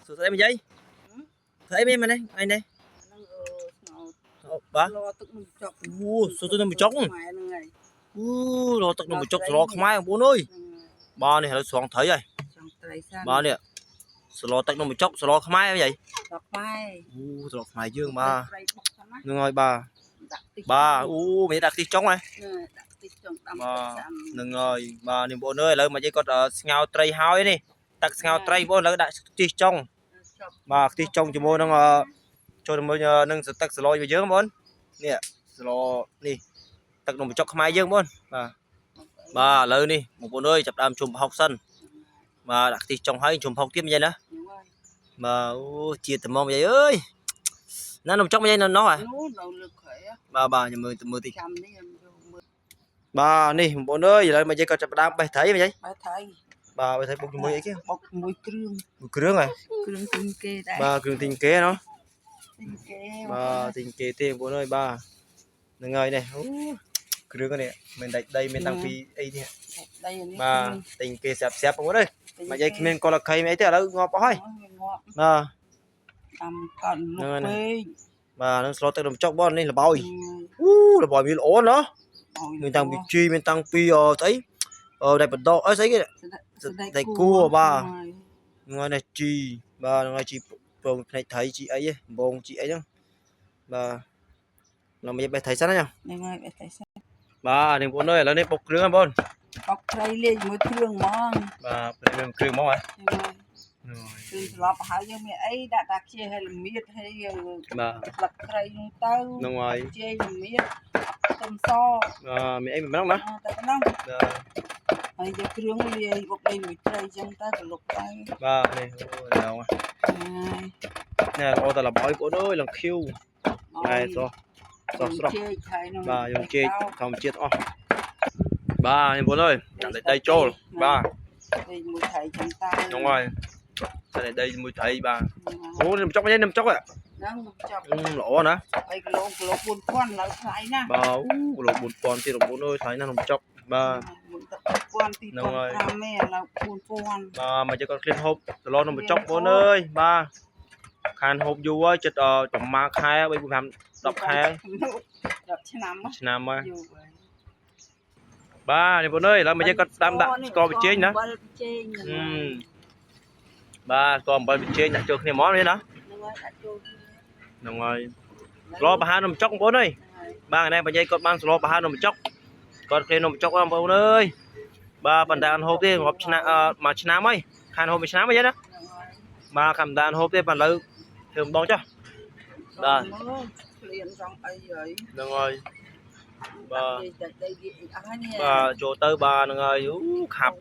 សួស្តីមីយាយធ្វើអីមែនមែននេះឯនេះ ហ្នឹងអឺស្ងោ អូបាទ ឡទឹកនំចុក អូសួរទៅនំបញ្ចុក ខ្មែរហ្នឹងហើយ អូរកទឹកនំបញ្ចុកស្លខ្មែរបងប្អូនអើយបាទនេះឥឡូវស្រង់ត្រីហើយ ចង់ត្រីសា បាទនេះស្លទឹកនំបញ្ចុកស្លខ្មែរមីយាយ ស្លខ្មែរ អូស្លខ្មែរយើងបាទ ត្រីបុកសិនណា ហ្នឹងហើយបាទ ដាក់ខ្ទិះ បាទអូមីដាក់ខ្ទិះចុងហ៎ ដាក់ខ្ទិះចុងដាំ បាទ ទឹកសាំ ហ្នឹងហើយបាទនេះបងប្អូនអើយឥឡូវមកយាយគាត់ស្ងោរត្រីហើយនេះទឹកស្ងោរត្រីបងប្អូនឥឡូវដាក់ខ្ទិះចុង ចប់ បាទខ្ទិះចុងជាមួយនឹងចូលជាមួយនឹងសទឹកស្លរបស់យើងបងប្អូននេះស្លនេះទឹកនំបញ្ចុកខ្មែរយើងបងប្អូនបាទបាទឥឡូវនេះបងប្អូនអើយចាប់ដើមជុំប្រហុកសិនបាទដាក់ខ្ទិះចុងហើយជុំប្រហុកទៀតមិនយាយណា ហ្នឹងហើយ បាទអូជាតិត្មងយាយអើយណានំចុកមិនយាយនៅនោះហ៎ នោះនៅលើក្រែ បាទបាទខ្ញុំមើលទៅមើលតិច ចាំនេះខ្ញុំយកមើល បាទនេះបងប្អូនអើយឥឡូវមកយាយគាត់ចាប់ដើមបេះត្រីមិនយាយ បែរថៃ បាទបេះត្រីបុកជាមួយអីគេ បុកមួយគ្រឿង មួយគ្រឿងហ៎ គ្រឿងទិញគេដែរ បាទគ្រឿងទិញគេណោះ ទិញគេ បាទទិញគេទេបងប្អូនអើយបាទហ្នឹងហើយនេះអូគ្រឿងនេះមានដាច់ដីមានតាំងពីអីនេះ ដីនេះ បាទទិញគេស្រាប់ស្រាប់បងប្អូនអើយមកយាយគ្មានកលខៃអីទេឥឡូវងាប់អស់ហើយ ងាប់ បាទ ដាំកាន់លុកពេក បាទនឹងស្លទឹកនំចុកបងនេះល្បាយអូល្បាយវាល្អណោះមានតាំងពីជីមានតាំងពីស្អីអឺដៃបដកអីស្អីគេ ដៃគួរបាទ ហ្នឹងហើយនេះជីបាទហ្នឹងហើយជីប្រងភ្នែកត្រីជីអីហ៎ដំបងជីអីហ្នឹងបាទឡងមកយាយបេះត្រីសិនណា ហ្នឹងហើយបេះត្រីសិន បាទនេះបងប្អូនអើយឥឡូវនេះបុកគ្រឿងហ្នឹងបង បុកត្រីលាយជាមួយគ្រឿងហ្មង បាទព្រមគ្រឿងមកហ៎ ហ្នឹងហើយគ្រឿងស្លប់ហើយយើងមានអីដាក់តាខ្ជាយហើយល្មៀតហើយយើង បាទ ស្លឹកត្រីនោះទៅ ហ្នឹងហើយ ចេកល្មៀតខ្ទឹមស បាទមានអីមិនហ្នឹងណា តែប៉ុណ្ណឹង បាទ ហើយយកគ្រឿងលាយបុកលាយមួយត្រីចឹងទៅក្រលុកទៅ បាទនេះអូយឡង ហើយ នេះល្អតែល្បាយបងប្អូនអើយឡងខៀវហើយស្រស់ស្រស់ស្រស់ ចេកហើយនោះ បាទយើងចេកធម្មជាតិអស់បាទនេះបងប្អូនអើយដាក់ដីចូលបាទ ដីមួយត្រីចឹងទៅ ហ្នឹងហើយដាក់ដីមួយត្រីបាទអូនំចុកនេះនំចុកហ៎ ហ្នឹងចប់ ល្អណាស់ 3គីឡូគីឡូ4000ឡើយថ្លៃណាស់ បាទអូគីឡូ4000ទៀតបងប្អូនអើយថ្លៃណាស់នំចុកបាទ មុនទឹក1000 2500ទេឥឡូវ4000 បាទមកជិះគាត់ឃ្លានហូបត្រឡប់នំបញ្ចុកបងប្អូនអើយបាទខានហូបយូរហើយចិត្តប្រហែលខែ3 4 5 10ខែ 10ឆ្នាំ ឆ្នាំហើយ យូរហើយ បាទនេះបងប្អូនអើយឥឡូវមកជិះគាត់តាមដាក់ស្ករបញ្ចេញណា អំបិលបញ្ចេញហ្នឹង អឺបាទស្ករអំបិលបញ្ចេញដាក់ចូលគ្នាហ្មងនេះណា ហើយដាក់ចូលគ្នា ហ្នឹងហើយស្លប្រហែលនំចុកបងប្អូនអើយបាទថ្ងៃនេះបញ្ញគាត់បានស្លប្រហែលនំបញ្ចុកគាត់ឃ្លាននំបញ្ចុកបងប្អូនអើយបាទប៉ុន្តែអត់ហូបទេរាប់ឆ្នាំមួយឆ្នាំហើយខានហូបមួយឆ្នាំហើយណាបាទខំដានហូបទេប៉ុន្តែឥឡូវធ្វើម្ដងចុះ បាទ មើលឃ្លានចង់អីហើយ ហ្នឹងហើយ បាទ ដាក់ដីវាអីអស់ហើយនេះ បាទចូលទៅបាទហ្នឹងហើយអូខាប់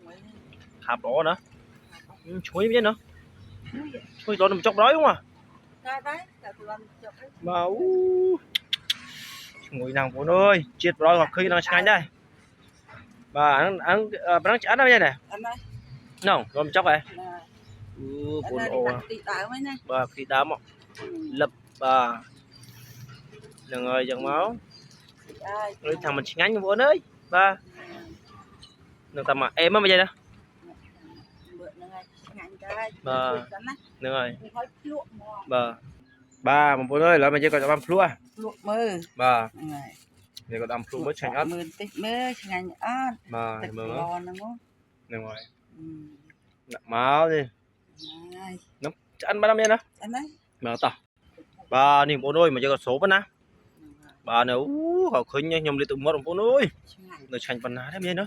ខាប់ល្អណាឈ្ងុយមែនណាឈ្ងុយដល់នំចុកដល់ហ្នឹង តែដែរតែប្លន់ចុកអី បាទអូឈ្ងុយណាស់បងប្អូនអើយជាតិប្រយក៏ឃើញដល់ឆ្ងាញ់ដែរបាទអាហ្នឹងអាហ្នឹងប៉ុណ្ណឹងឆ្អិនហើយមែនទេ អត់ណា ហ្នឹងនំចុកហ៎ ណា អូ អា បងអូ នេះដាក់ទីដើមហ្នឹងណា បាទពីដើមមកលឹបបាទហ្នឹងហើយចឹងមក ហើយ ដូចថាมันឆ្ងាញ់បងប្អូនអើយបាទនឹងតែមកអេមហ្នឹងមិនទេណា មើលហ្នឹងហើយឆ្ងាញ់ដែរ បាទ សិនណា ហ្នឹងហើយ ហើយភ្លក់មក បាទបាទបងប្អូនអើយឥឡូវមកយើងក៏បានភ្លក់ហ៎ ភ្លក់មើល បាទ ហ្នឹងហើយ នេះក៏ដាំភ្លក់មើលឆ្ងាញ់អត់ មើលតិចមើលឆ្ងាញ់អត់ បាទ ទឹក មើល ឡហ្នឹងហ៎ ហ្នឹងហើយ អឺ ដាក់មកនេះ ហើយ ឆ្អិនបាត់មែនណា ឆ្អិនហើយ បាទតោះបាទនេះបងប្អូនអើយមកយើងក៏ស្រូបណាបាទនេះអូក៏ឃើញខ្ញុំលាតទឹកមាត់បងប្អូនអើយ ឆ្ងាញ់ នៅឆ្ងាញ់ប៉ុណ្ណាដែរមែនណា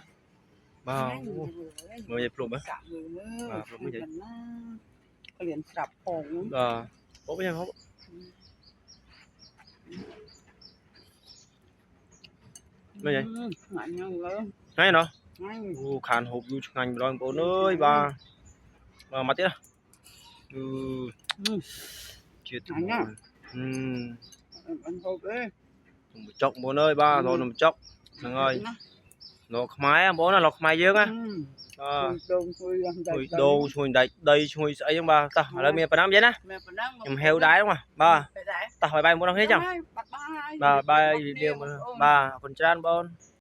បាទមើលយាយភ្លក់មើល សាក់មើលមើល បាទភ្លក់មើលយាយ ណាក្លៀនស្រាប់ផង បាទហូបយ៉ាងហូបមើលយាយ ឆ្ងាញ់ហ្នឹងលើ ថ្ងៃណោះ ឆ្ងាញ់ អូខានហូបយូរឆ្ងាញ់ម្ដងបងប្អូនអើយបាទបាទមកទៀតណាអឺជាតិអឺ អញហូបទេ នំបញ្ចុកបងប្អូនអើយបាទរនំបញ្ចុកហ្នឹងហើយលោកខ្មែរបងប្អូនណាលោកខ្មែរយើងណាបាទ ដូងជួយយ៉ាង ឈ្ងុយដូងឈ្ងុយដែកដីឈ្ងុយស្អីហ្នឹងបាទតោះឥឡូវមានប៉ុណ្ណានិយាយណា មានប៉ុណ្ណឹង ខ្ញុំហេវដែរហ្នឹងបាទ ដែរ តោះបាយបាយបងប្អូនគ្នាចឹង បាត់បាយ បាទបាយលាបងប្អូនបាទអរគុណច្រើនបង